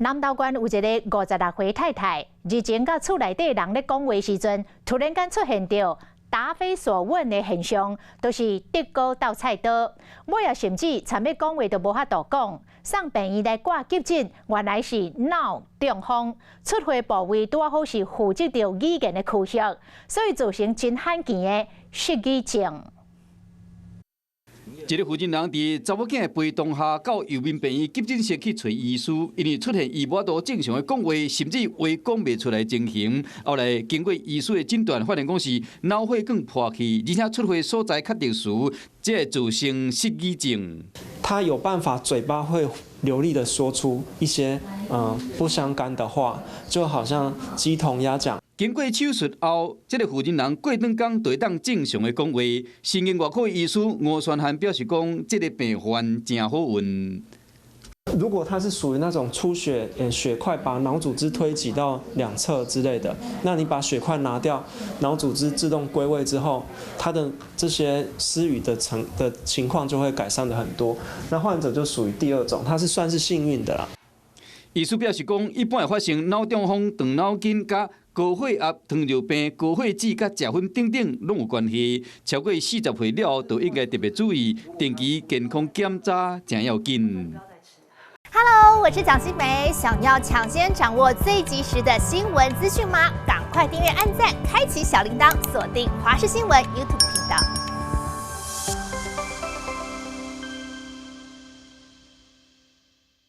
南投縣有一个56歲太太，日前佮厝內底人咧講話時陣，突然間出現著答非所問的現象，就是竹篙鬥菜刀，尾仔甚至讒欲講話都無法度講，送病院來掛急診，原來是腦中風，出血部位拄好是負責著語言的區域，所以造成真罕見的失語症。一个婦人人佇查某囝的陪同下，到右面病院急診室去揣醫師，因為出現伊無法度正常的講話，甚至話講袂出來情形。後來經過醫師的診斷，發現講是腦血管破去，而且出血所在較特殊，這會造成失語症。他有辦法嘴巴會流利的說出一些不相干的話，就好像雞同鴨講。經過手術後，這个婦人人過轉工就會當正常的講話。神經外科醫師吳宣漢表示講，這个病患誠好運。如果他是屬於那種出血，血塊把腦組織推擠到兩側之類的，那你把血塊拿掉，腦組織自動歸位之後，他的這些失語的成的情況就會改善的很多。那患者就屬於第二種，他是算是幸運的啦。醫師表示講，一般會發生腦中風、斷腦筋、佮高血壓、糖尿病、高血脂、佮食薰等等攏有關係。超過40歲了後，就應該特別注意定期健康檢查，誠要緊。 Hello，我是蔣新梅，想要搶先掌握最及時的新聞資訊嗎？趕快訂閱、按讚、開啟小鈴鐺，鎖定華視新聞 YouTube 頻道。